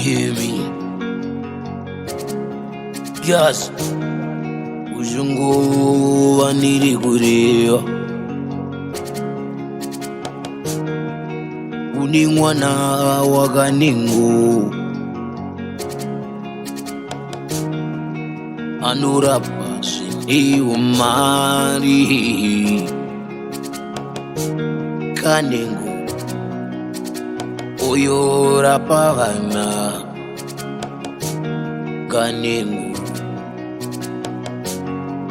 Hear me. Yes. Uzunguva ndiri kureva. Une mwana wakanengo anorapa zvine umari kanengo oyorapa vana kanengo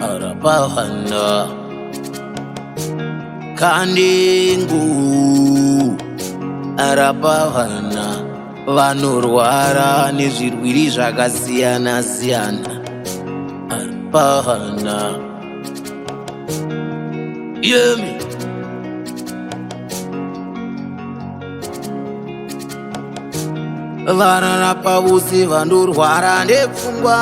arapa vana kanengo arapa vana vanorwara nezvirwiri zvakasiyana siyana arapa vana yemi vararapa vose vanorwara nepfungwa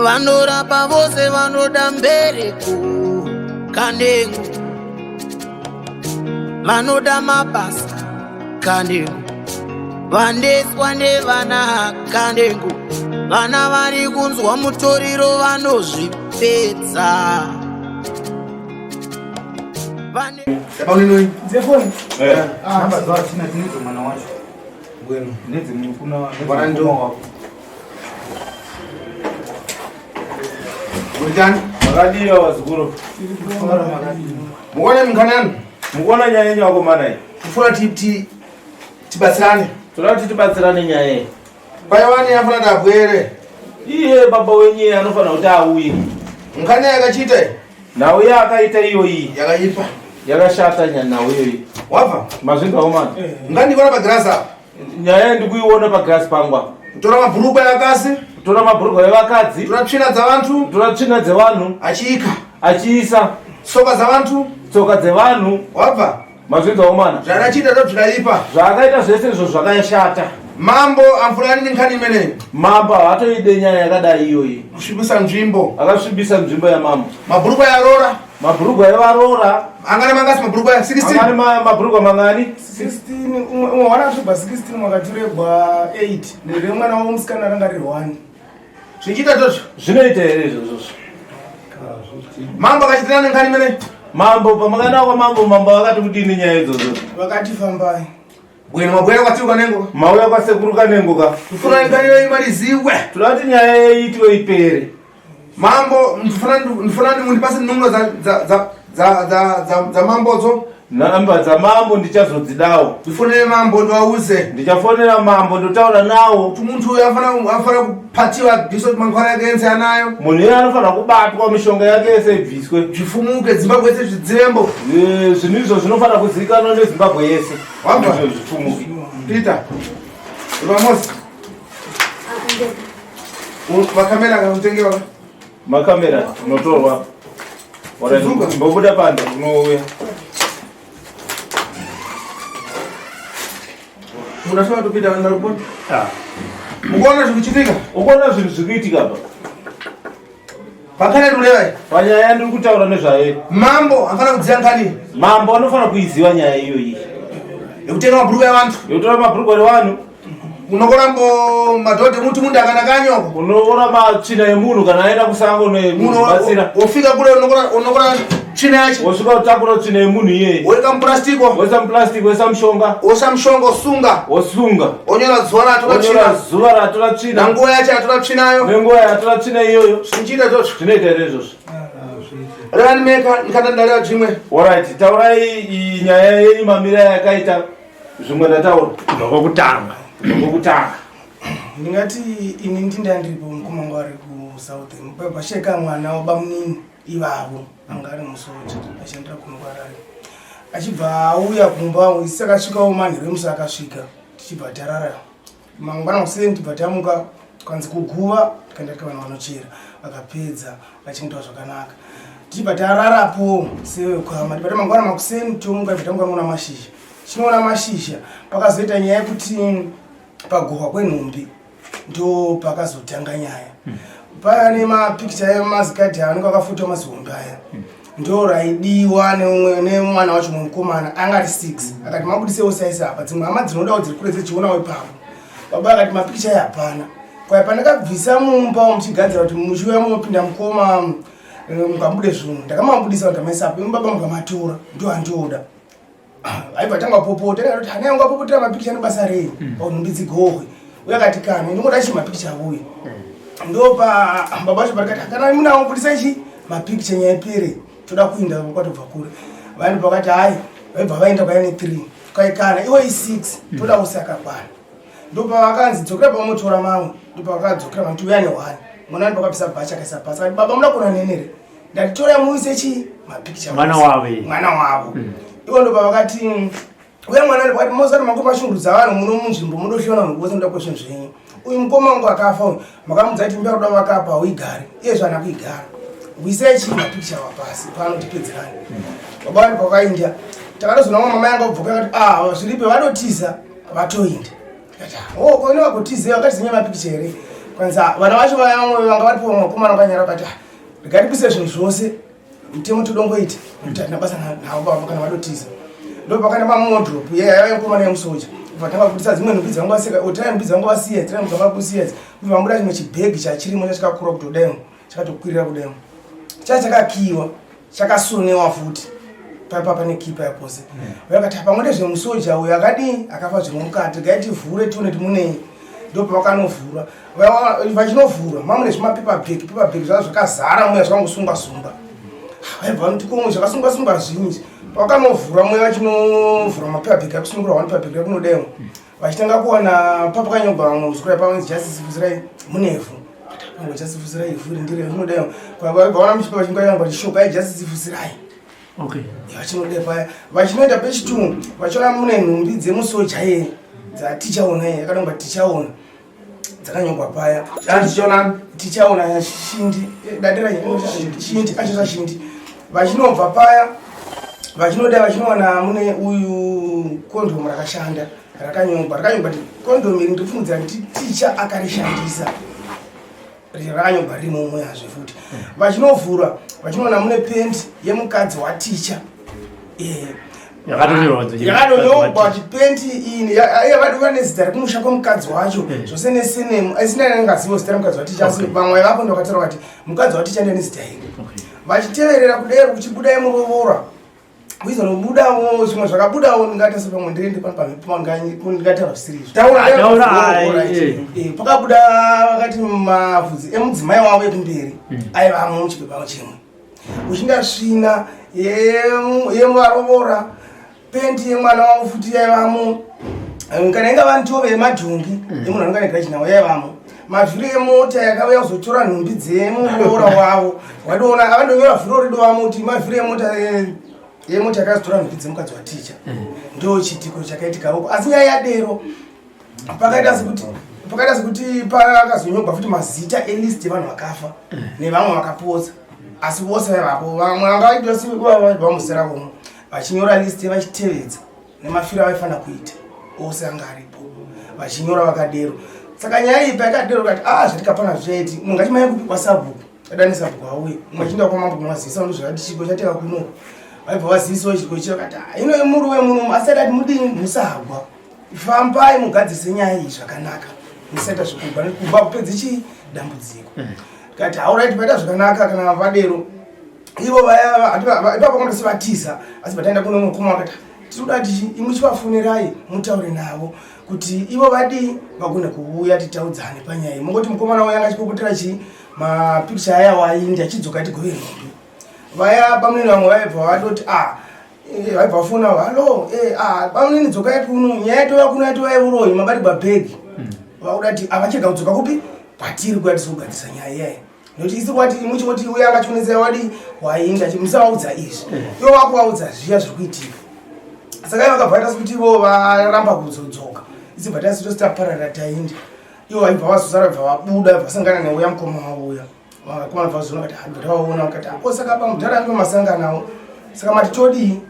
vanorapa vose vanoda mbereko kanengo vanoda mabasa kanengo vandeswa nevana kanengo vana vari kunzwa mutoriro vanozvipedza Vane... Dzefoni. Eh. Ah, namba dzao hatina tinedzo mwana wacho. Bueno. Nedzemukuna Warando. wako. Muritani? Makadiwa vazukuru. Mukuona mukhanani? Mukuona nyaya yenyu vakomana iyi. Kufuna ti ti tibatsirane. Toda kuti tibatsirane nyaya iyi. Paiwani afuna tabwere. Iye baba wenyu iye anofanira kuti auye. Nkhani yakachiita iyi Nhau yaakaita iyoyi yakaipa. yakashata nhau iyoyi. Wabva? Mazvinzwa komana? Ngandikuona pagirasi apa. Nyaya ndikuiona pagirasi pangu apa. Kutora mabhurukwa evakadzi, Kutora mabhurugwa evakadzi, kutora tsvina dzavantu, kutora tsvina dzevanhu achiika. achiisa Tsoka dzavantu, tsoka dzevanhu. wabva? Mazvinzwa komana? Zvakachiita ndozvikaipa. Zvaakaita zvese izvo zvakashata. Mambo amfurani nenkhani imeneyi. Mambo havatoide nyaya yakadai iyoyi. Kusvibisa nzvimbo. Akasvibisa nzvimbo yamambo. Mabhurukwa yarora. Mabhurugwa evaroora. Angana mangasi mabhurukwa ya 16. Angani mabhurugwa mangani? 16 umwe umwe wana asvibva 16 mwakatiregwa 8 neremwana wavo musikana ranga riri 1. Zvichiita zvozvo. Zvinoita here izvozvo? Mambo akachitirana nenkhani imeneyi. Mambo pamakana kwamambo mambo vakati kudini nyaya idzodzo? Vakati fambai. Bwino mabwera kwatiri kanengo. Mauya kwasekuru Kanengo ka. Kufuna nkhani iyoyi imaliziwe. Toda kuti nyaya yeitwe ipere. Mambo ndifuna ndifuna mundipase nungo dza dza dza dza dza dza dza mambodzo. Namba dzamambo ndichazodzidawo. Ndifonere mambo ndiwauze. Ndichafonera mambo ndotaura nawo. Kuti munthu uyu afana afana kupatiwa bhiso mankhwala yake ense anayo. Munhu iye anofanira kubatwa mishonga yake yese ibviswe. Zvifumuke Zimbabwe yese zvidzirembo. Eh, Zvinhu izvo zvinofanira kuzivikanwa neZimbabwe yese. Wabva? Izvo zvifumuke. Peter. Vamosi. Makamera kana kutengewa. Makamera unotorwa. Zuka. Mbobuda panze unouya. Munasema tupita wenda rupoti. Mukuona zvikuchitika? Ukuona zvinhu zviri kuitika apa. Pakane ndikulewa. Panyaya yandiri kutaura nezvayo. Mambo afana kudziya nkhani Mambo anofanira kuiziva nyaya iyoyi. yekutenga mabhuruku evantu. Yekutora mabhurugwa evanhu Unokora mbo madhodhe muti mundu akanakanyoko. unoona matsvina emunhu kana aenda kusango Munhu nebatsira wofika kule unokora unokora tsvina yacho. wosvika kutakura tsvina yemunhu iyeye Woika mupurastiko. woisa muplastic woisa mushonga Osa mushonga osunga. wosunga Onyora zuva ratora wonyora tsvina. zuva ratora tsvina Nanguva yacho yatora tsvinayo. nenguva yatora tsvina iyoyo Zvinchiita zvozvo. zvinoita here izvozvo Revani meka ndikanda ndareva zvimwe. orit taurai iyi nyaya yenyu mamira yakaita zvimwe ndataura Kubva kwokutanga. kwokutanga Ndingati ini ndinda ndiripo mukoma wangu ari kuSouthern. Pasheka mwana wabamunini ivavo anga ari musoja achishandira kuno kuHarare. Achibva auya kumba isi akasvikawo manheru emusi akasvika tichibva tarara. Mangwana kuseni tibva tamuka kwanzi kuguva tikaenda tika vanhu vanochera vakapedza vachengetwa zvakanaka. Tichibva tararapo sevekama tibva mangwana makuseni tomuka tibva tamuka noona mashizha. Tinoona mashizha pakazoita nyaya yekuti pagohwa kwenhumbi ndo pakazotanga nyaya. Pane mapikicha emazikadhi anenge akafotwa mazihombe aya. Ndo raidiwa neumwe nemwana wacho mumwe mukomana anga ari 6 akati mabudisewo saisi apa dzimwe hama dzinodawo dziri kure dzechionawo ipapo. Baba akati mapikicha aya hapana. Kwai pandakabvisa mumba muchigadzira kuti muchiuya munopinda mukoma eh, mukabude zvinhu ndakamabudisa ndikamaisa apo imi baba mukamatora ndo andioda. Aibva tanga popota ndikati hana yangu apopotera mapikicha nebasa rei panhumbi dzigohwe. Uye akati kana ndingoda chi mapikicha auye. Ndopa baba vacho parikati kana munawo budisa chi mapikicha nyaya ipere toda kuinda kwatobva kure. Vanhu pakati hayi vaibva vaenda kwaya ne 3 kwai kana iwe i 6 toda use akakwana. Ndopavakanzi dzokera pamunotora mamwe ndopavakadzokera vanoti uya ne 1 mwana ndopakabvisa bhachi akaisa pasi akati baba muda kuona nenere ndati torai muise chi mapikicha Mwana wavo. Mwana wavo. Ivo ndopavakati uya mwana ndopakati mozati mangu mashungurudza vanhu muno munzvimbo mudoshona vanhu vose muda kwezvinhu zvenyu. Uyu mukoma wangu akafa uyu makamudza kuti imba kuda vakapa uigare iye zvaana kuigara uisai chii mapikicha wapasi pano tipedzerane. Baba vanhu pavakainda takatozoona mama yangu abvoka akati ah zviripo vanotiza vatoinda. Ndikati oh ko ino vagotiza vakatiza nyaya mapikicha here kwanza vana vacho vamwe vanga varipo vamwe vakomana vakanyara vakati ah regai tibise zvinhu zvose mutemo todongoita nekuti hatina basa navo baba kana vadotiza ndopakaenda pamodrop yaiva mukomana yemusoja vatanga kubudisa dzimwe nhumbi dzangu vaseka otai nhumbi dzangu vasiya dzira nhumbi dzangu vakusiya idzi kubva vabuda chimwe chibhegi chachirimo chachakakura kutodemo chakatokwirira kudemo chaa chakakiwa chakasonewa futi paipa pane kipa yapose vakati pamwe ndezvemusoja uyo akadii akafa zviri mukati regai tivhure tione kuti munei ndopavakanovhura vachinovhura mamune zvimapepa bag pepa bag zvava zvakazara muya zvakangosungwa sungwa vaibva vanoti komwe zvakasungwa sungwa zvinji pavakanovhura muya vachinovhura mapepa bag akusungura one pepa bag rekunodemo vachitanga kuwana papakanyorwa vamwe muzukuru pavanzi justice fuzirai munevhu pango justice fuzirai ivhu iri ndire rinodemo vaona muchipepa chingoyangwa kuti shoka yejustice fuzirai Okay. Vachinoda paya vachinoenda pechitu vachiona mune nhumbi dzemusoja ye dzatichaona ye yakanongwa tichaona dzakanyorwa paya Tichaona tichaona shindi dadira shindi acho shindi vachinobva paya vachinoda vachinowana mune uyu kondomu rakashanda rakanyorwa rakanyorwa kuti kondomu iri ndikufungidzira kuti ticha akarishandisa rakanyorwa ririmo muyazve futi vachinovhura vachinoona mune pendi yemukadzi waticha eh, yakatonyorwa kuti pendi iyi yakadova nezita rekumusha kwemukadzi wacho eh. zvose nesenemu asina anenge zita remukadzi waticha asi vamwe vapo ndokataura kuti mukadzi waticha ndiye nezita iri vachiteverera kudero kuchibuda yemurovora kuizonobudawo zvimwe zvakabudawo ndingaita sepamwe ndiende pano pamhepo ndingataura zvisiri izvo eh. Pakabuda vakati mavhudzi emudzimai wavo ekumberi hmm. aivamo muchipepa chimwe uchinda svina yevarovora pendi yemwana wavo futi yaivamo eh, kana ingava ntove yemadhongi hmm. yemunhu anonga negachinawo yaivamo mavhiri emota yakauya kuzotora nhumbi dzemuroora wavo wadoona avandonyora vhiro rido vamo kuti mavhiri emota eh, yemota yakazotora nhumbi dzemukadzi waticha mm. ndo chiitiko chakaitika uko asi nyaya yadero pakaita sekuti pakaita sekuti pakazonyorwa futi mazita elist evanhu vakafa mm. nevamwe vakapotsa asi vose vaivapo vamwe vanga vaitwa vomo vachinyora list vachitevedza nemafiro avaifanira kuita ose anga aripo vachinyora vakadero saka nyaya iyi payakadero kati a ah, zvatikapana zvichaiti munhu ngachimanye kupi kwasabhuku adani sabhuku auye mumwe achienda kwamambo kumazivisa uno zvakati chiko chateva kuno vaibva vazivisawo chiko ichi vakati ah, ino yemuru wemuno asi adati mudini musagwa fambai mugadzise nyaya iyi zvakanaka musaita zvekugwa nekugwa kupedzi chii dambudziko hmm. kati hauraiti paita zvakanaka kana vadero ivo vaya ipapo kandose vatiza asi vataenda kuno mukoma vakati tinoda tichi imwe chivafonerai mutaure navo kuti ivo vadii vagone kuuya titaudzane panyaya iyi mongoti mukomana uya anga achipopotera chii mapikicha aya waindi achidzoka tigove nhumbi vaya bamunini vamwe vaibva vatoti a ah, eh, vaibva vafona halo eh, ah, bamunini dzokai kuno nyaya yatova kuno yatova yeuroyi mabatigwa bhegi hmm. vakuda ti avachega kudzoka kupi kwatiri kuya tisogadzisa nyaya iyayi nekuti isi kwati imwe chingoti uya akachionesa wadi wainda musavaudza izvi eh. ivo vakuvaudza zviya zviri kuitika saka ivo vakabva vaita sekuti ivo varamba kuzodzoka isi bva taisi tosi taparara tainda ivo vaibva vazosara bva vabuda vasangana neuya mukoma wavo uya vakomana bva vazoona kati bva tavaona vakati ako saka pamudhara ange masanganawo saka mati todii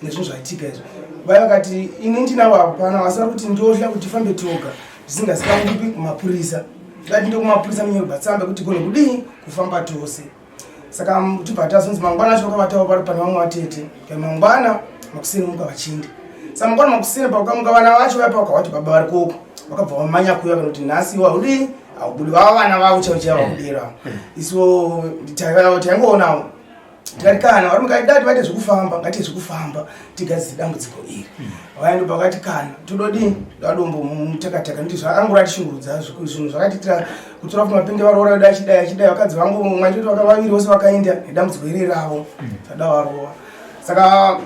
nezvinhu zvaitika izvi vaya vakati ini ndinavo hapana asi vari kuti ndohla kuti tifambe toga zvisingazikanikupi kumapurisa ndati ndokumapurisa munyorwa tsamba kuti gone kudii kufamba tose. Saka tibva tazonzi mangwana acho vakavatawo pari pane vamwe vatete. Mangwana makuseni muka vachinde. Saka mangwana makuseni pakamuka vana vacho vaya pakawati baba vari koko. Vakabva vamanya kuya kana kuti nhasi iwe haudii haubudi vava vana vavo chaivo chaivo vakudera. Isu taingoonawo tikati kana varume kati dati vaite zvekufamba ngatiite zvekufamba tigadzise dambudziko iri. Vaya ndo pakati kana tododii dadombo mutakataka nekuti zvakangura atishungurudza zvinhu zvakatiitira kutora kuti mapinde varoora vedu achidai achidai vakadzi vangu mumwe chete vaviri vose vakaenda nedambudziko iri ravo tada varova saka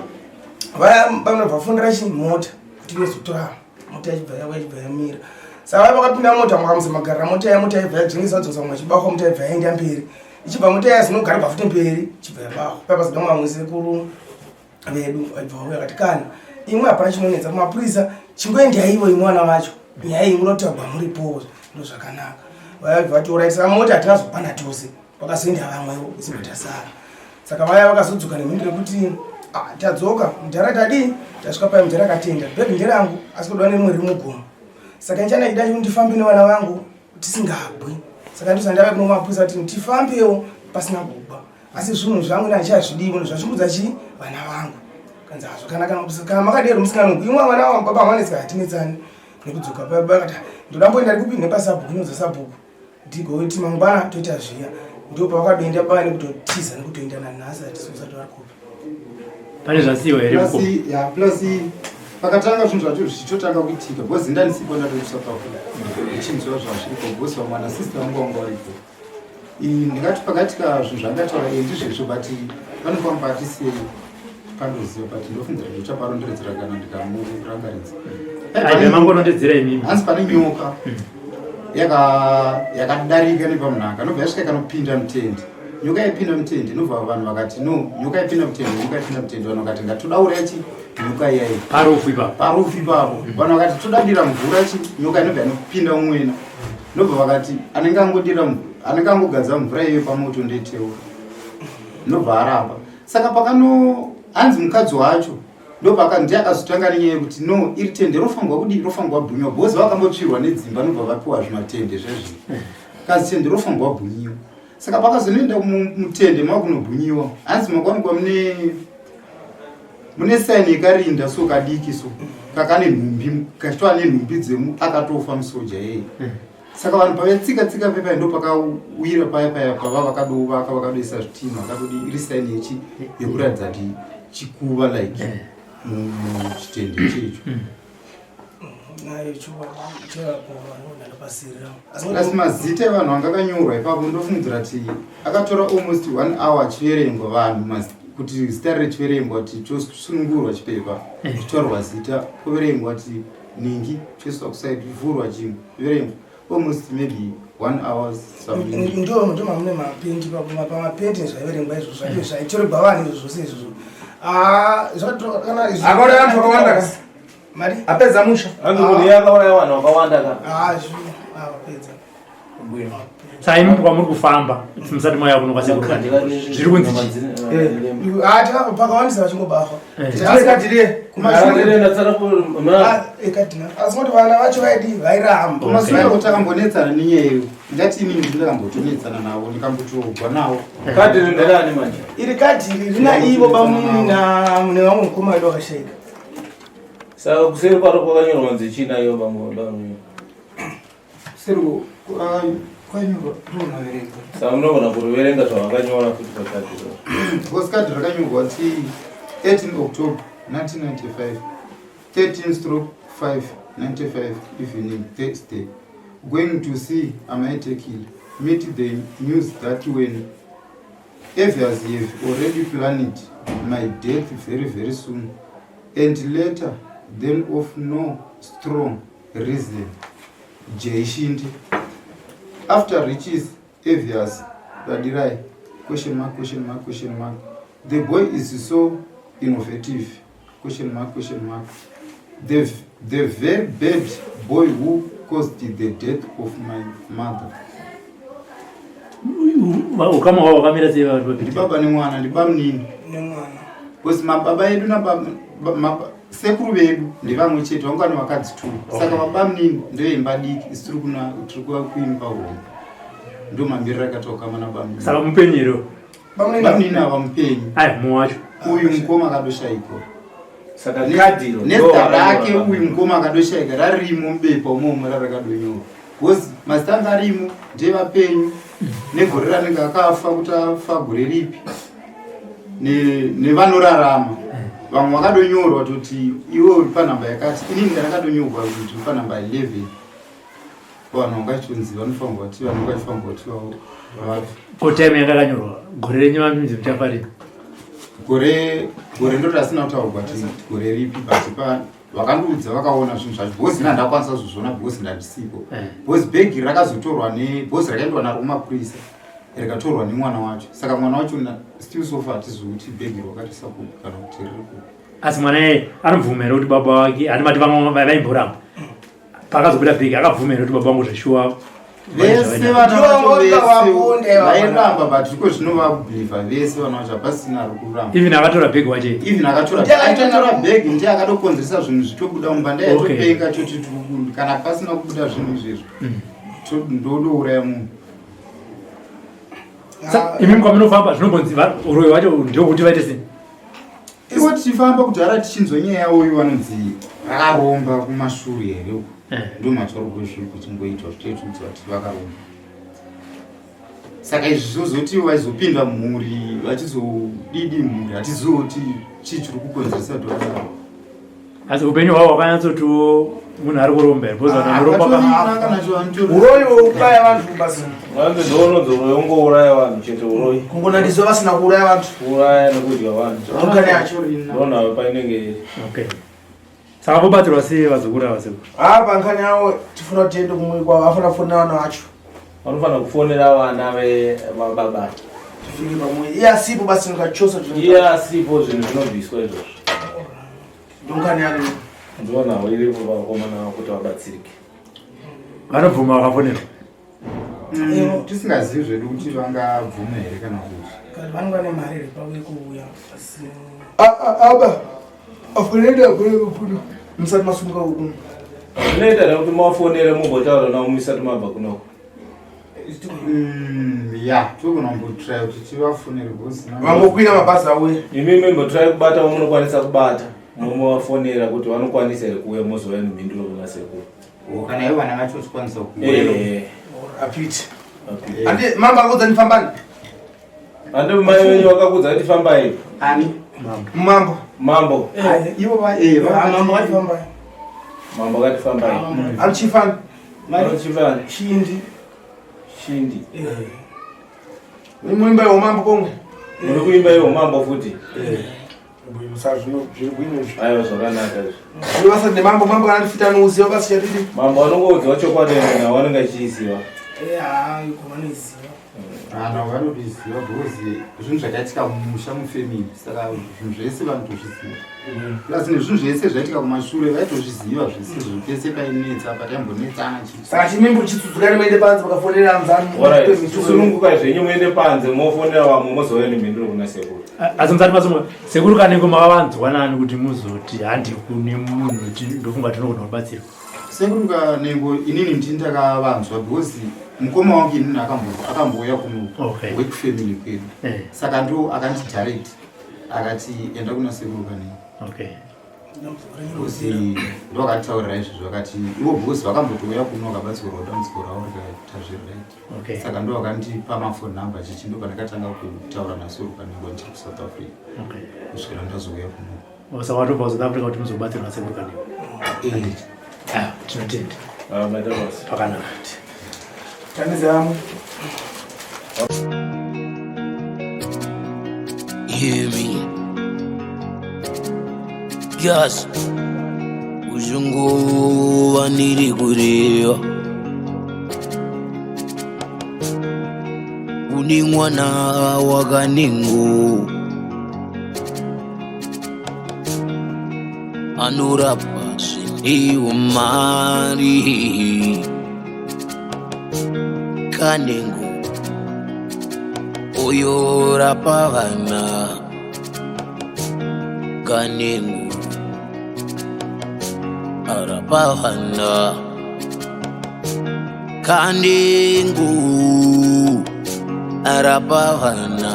vaya vanobva fundira chi mota kuti inozotora mota ichibva yauya ichibva yamira saka vaya vakapinda mota makamuza magarira mota ya mota yaibva yadzvengesa vadzosa mumwe achibahwa mota yaibva yaenda mberi ichibva mota yazinogara futi mberi ichibva yabahwa paya pazoda mwamwe sekuru vedu vaibva vauya vakati kana imwe hapana chinonetsa kumapurisa chingoendaivo imwe vana vacho nyaya iyi munotaurwa muripowo ndozvakanaka vaibva vati orit saka mota hatinazopana tose vakazoenda vamwewo isibva tasara saka vaya vakazodzoka nemhinduro yekuti ah, tadzoka mudhara tadii tasvika paya mudhara akatenda bhegi nderangu asi kudiwa nerimwe riri mugomo saka ndichana chida chekuti ndifambe nevana vangu tisingabwi saka ndosandave kuno mapurisa kuti tifambewo pasina kugwa asi zvinhu zvangu nandichazvidii muno zvashungudza chii vana vangu kanzi hazvo kana kana kana makadero musikana uku imwe vana vangu baba vanetsika hatinetsani nekudzoka baba vakati ndoda mboenda kupi nepasabhuku inoza sabhuku ndigoti mangwana toita zviya ndo pavakadoenda baba nekutotiza nekutoenda nanhasi hatisi kusati vari kupi pane zvasiyiwa here plus ya plus pakatanga zvinhu zvacho zvichitotanga kuitika because ndandisipo ndatori kusouth africa ndichinzwa zvazviripo because vamwe vana sister vangu vanga varipo ndingati pakaitika zvinhu zvandataura iyi ndizvezvo but panofamba patisei pandoziva but ndofunzira kuti uchaparondedzera kana ndikamurangaridza mangorondidzira imimi hanzi pane nyoka yakadarika nepamunhaka nobva yasvika ikanopinda mutende nyoka yaipinda mutende inobva vanhu vakati no nyoka yaipinda mutende nyoka yaipinda mutende vanhu vakati ngatoda uraya chi nyoka iyayi parufu ipapo parufu ipapo vanhu vakati toda dira mvura chi nyoka inobva yanopinda mumwena ndobva vakati anenge angodira anenge angogadza mvura iyoyo pamoto ndeteura ndobva aramba saka pakano hanzi mukadzi wacho ndopaka ndiye akazotanga nenyaya yekuti no iri tende rofanirwa kudii rofanirwa bhunyiwa bhozi vakambotsvirwa nedzimba nobva vapiwa zvimatende zvezvi kazi tende rofanirwa bhunyiwa saka pakazonoenda mutende makunobhunyiwa hanzi makwanikwa mune mune saini yekarinda so kadiki so kakane nhumbi kachitova nenhumbi dzemu akatofa musoja yeye saka vanhu pavaitsika tsika pepa ndo pakawira paya paya pava vakadovaka vakadoisa zvitinha vakadodi iri saini yechi yekuratidza kuti chikuva like muchitende checho Asi mazita evanhu anga akanyorwa ipapo ndofungidzira kuti akatora almost one hour achiverengwa vanhu kuti zita riri chiverengwa kuti chosunungurwa chipepa chitorwa zita kuverengwa kuti ningi choiswa kusaidi vhurwa chimwe verengwa almost maybe one hour ndo ndo mamune mapendi pamapendi zvaiverengwa izvo zvacho zvaitorerwa vanhu izvo zvose izvozvo ah, akauraya vanhu vakawanda ka mari apedza musha Hanzi munhu iye akauraya vanhu vakawanda ka ah, ah, apedza Saka imi kwamuri kufamba musati mauya kuno kwasekuru zviri kunzi chii? Ah, pakawandisa vachingobahwa. Asi kuti vana vacho vaidi vairamba. Kumashure uko takambonetsana nenyaya iyo. Ndati inini ndakambotonetsana navo ndikambotogwa navo. Kadhi iri nderani manje? Iri kadhi iri rina ivo bamunini na nevamwe mukoma wedu wakashaika. Saka kuseri kwaro kwakanyorwa kunzi chii nayo bamunini? Kuseri kwakanyorwa ndonoverenga. Saka munogona kuriverenga zvavakanyora futi pakadhi iro. Because kadhi rakanyorwa kuti 18 October 1995 13 stroke 5 95 evening Thursday going to see Amai Tekile meet the news that when Obvious have already planned my death very very soon and later then of no strong reason Jay Shindi after reaches Obvious Dadirai question mark question mark question mark the boy is so innovative question mark question mark the, the very bad boy who caused the death of my mother ukama hwavo hwakamira sei vanhu vaviri ndibaba nemwana ndibamunini nemwana because mababa edu sekuru vedu ndevamwe chete vanga vane vakadzi two saka babamunini ndeveimba diki isu tiri kuimba hombe ndo mamiriro akaita ukama nabamunini saka mupenyu here? Bamunini ava mupenyu. Aya mumwe wacho. Uyu mukoma akadoshaikwa. Saka kadhiro Nezita rake uyu mukoma akadoshaika rarimo mubepa umomo rarakadonyorwa. Because mazita anga arimo ndevapenyu negore ranenge akafa kuti afa gore ripi nevanorarama vamwe vakadonyorwa toti iwe uri panhamba yakati inini ndakadonyorwa kuti uri panhamba 11 vanhu vangachitonzi vanofanirwa kuti vanenge vachifanirwa kuti vafe. Ko time yanga yakanyorwa gore renyu vaminzi muchafa rini? Gore gore ndo rasina kutaurwa kuti gore ripi but pa vakandiudza vakaona zvinhu zvacho because ini handakwanisa kuzozviona because ndandisipo because bhegi rakazotorwa ne because rakaendwa naro kumapurisa rikatorwa nemwana wacho saka mwana wacho still so far hatizivi kuti bhegi rwakarisa kupi kana kuti riri kupi. Asi mwana iye anobvuma here kuti baba wake ani mati vamwe vaimboramba pakazobuda bhegi akabvuma here kuti baba vangu zveshuwa vese vana vacho vese vairamba but iko zvino vakubhilivha vese vana vacho hapasina ari kuramba even akatora bhegi wacho even akatora akatora bhegi ndiye akatokonzeresa zvinhu zvitobuda mumba ndiye aitopenga choti kana pasina kubuda zvinhu izvezvo ndodouraya munhu. Imi kwamunofamba zvinombonzi uroyi wacho ndewekuti vaite sei? Ivo tichifamba kudhara tichinzwa nyaya yavo uyu vanonzi vakaromba kumashure here uku ndo mataurwo ezviri kuchingoitwa zvitoitudzwa kuti vakaromba. Saka izvi zvozoti vaizopinda mhuri vachizodidi mhuri hatizivi kuti chii chiri kukonzeresa kuti vadaro. Asi upenyu hwavo hwakanyatsotiwo munhu ari kuromba here because vanhu vanoromba uroyi wouraya vanhu basi. Vanzi ndounonzi uroyi ungouraya vanhu chete uroyi. Kungonandizwa vasina kuuraya vanhu. Kuuraya nekudya vanhu. Ndokane yacho. Ndonhau painenge iri. Okay. Saka vobatsirwa sei vazukuru ava sekuru? Ah, pankhani yavo tifuna kuti tiende kumwe kwavo afana kufonera vana vacho. Vanofanira kufonera vana vebaba. Tifike pamwe. Iye asipo basi ngachosa zvinhu. Iye asipo zvinhu zvinobviswa izvozvo. Ndokane yake. Ndonhau iripo vakomana kuti vabatsirike. Vanobvuma vakafonerwa. Tisingazivi zvedu kuti vangabvume here kana kuti. Kana vanenge vane mari here pauye kuuya asi. Aba afonera afonera kuno musati masumuka uku. Zvinoita here kuti mafonere mumbotaura navo musati mabva kunoko? Ya, togona kumbotry kuti tivafonere because vangokwira mabhazi auye. Imi mimbotry kubata vamunokwanisa kubata momuvafonera kuti vanokwanisa here kuuya mozouya nemhinduro kuna sekuru. Kana ivo vana vacho vachikwanisa kuuya. Apiti. Andi mambo akaudza ndifambani? Andi mai venyu vakakuudza kuti fambai. Ani? Mambo. Mambo. Ivo va mambo vakati fambai. Mambo akati fambai. Ari chifani. Ari chifani. Shindi. Shindi. Muimba yeumambo komwe. Muri kuimba yeumambo futi. Aiwa zvakanaka izvi. Zvino basa nemambo mambo kana ndifita anouziva basa chatidi. Mambo anongoudziwa chokwadi nawo anenge achiiziva. Eh haa iko vanoiziva. Vanhu vanotoiziva because zvinhu zvakaitika mumusha mufamily saka zvinhu zvese vanotozviziva. Plus nezvinhu zvese zvaitika kumashure vaitozviziva zvese zvinhu pese painetsa pataimbonetsana chii. Saka chimimbo chitsudzukani muende panze vakafonera nzani. Alright, sunungukai zvenyu muende panze mofonera vamwe mozouya nemhinduro kuna sekuru. Asi musati masunga sekuru Kanengo makavanzwa nani kuti muzoti handi kune munhu ndofunga tinogona kubatsirwa. Sekuru Kanengo inini ndini ndakavanzwa because mukoma wangu inini akambouya kuno work family kwedu. Saka ndo akandi direct akati enda kuna sekuru Kanengo. Okay. Because ndo akatitaurira izvozvo akati ivo because vakambotouya kuno vakabatsirwa dambudziko ravo rikaita zviri right. Okay. Saka ndo vakandipa mafone number chichi ndo pandakatanga kutaura nasekuru Kanengo ndiri kuSouth Africa. Okay. Kusvikira ndazouya kuno. Saka watobva kuSouth Africa kuti muzobatsirwa nasekuru Kanengo. Ah, tinotenda. Ah, maita basa. Pakanaka. Tanizamu. Hear me. Yes. Uzunguva ndiri kureva. Une mwana wakanengo anorapa zvinewo mari Kanengo uyorapa vana Kanengo arapa vana Kanengo arapa vana.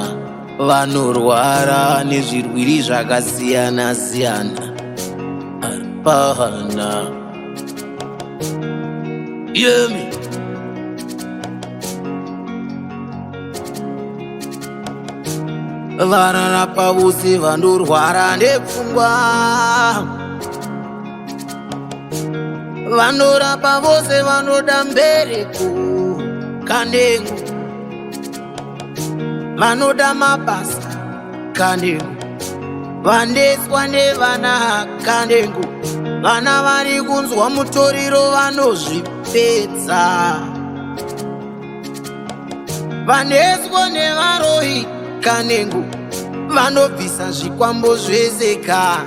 Vanorwara nezvirwiri zvakasiyana siyana pahana yemi. Vararapa vose vanorwara nepfungwa, vanorapa vose vanoda mbereko kanengo, vanoda mabasa kanengo, vandeswa nevana kanengo, vana vari kunzwa mutoriro vanozvipedza, vaneswa nevaroyi kanengo, vanobvisa zvikwambo zvese ka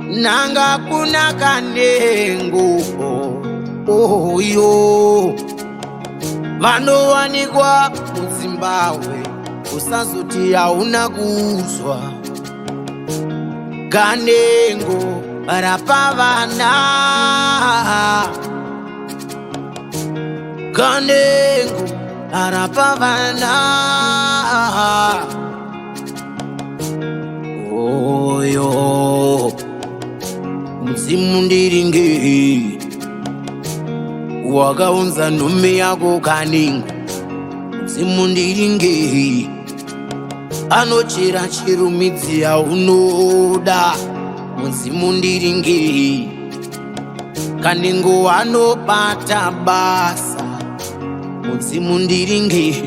nanga kuna kanengo oyo vanowanikwa muZimbabwe, usazoti hauna kuzwa. Kanengo rapa vana, kanengo rapa vana oyo. Mudzimu ndiringe wakaunza nhume yako kanengo, mudzimu ndiringe anochera chirumidzi yaunoda, mudzimu ndiringe kanengo anobata basa, mudzimu ndiringe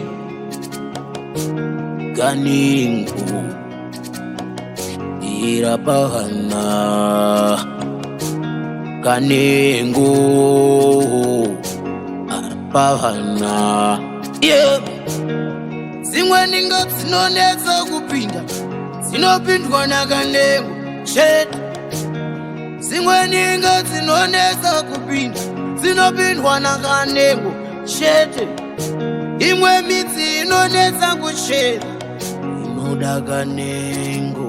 kanengo irapahana kanengo arapahana yeah. Dzimwe ninga dzinonetsa kupinda dzinopindwa nakanengo chete, dzimwe ninga dzinonetsa kupinda dzinopindwa nakanengo chete, imwe midzi inonetsa kuchera inoda kanengo.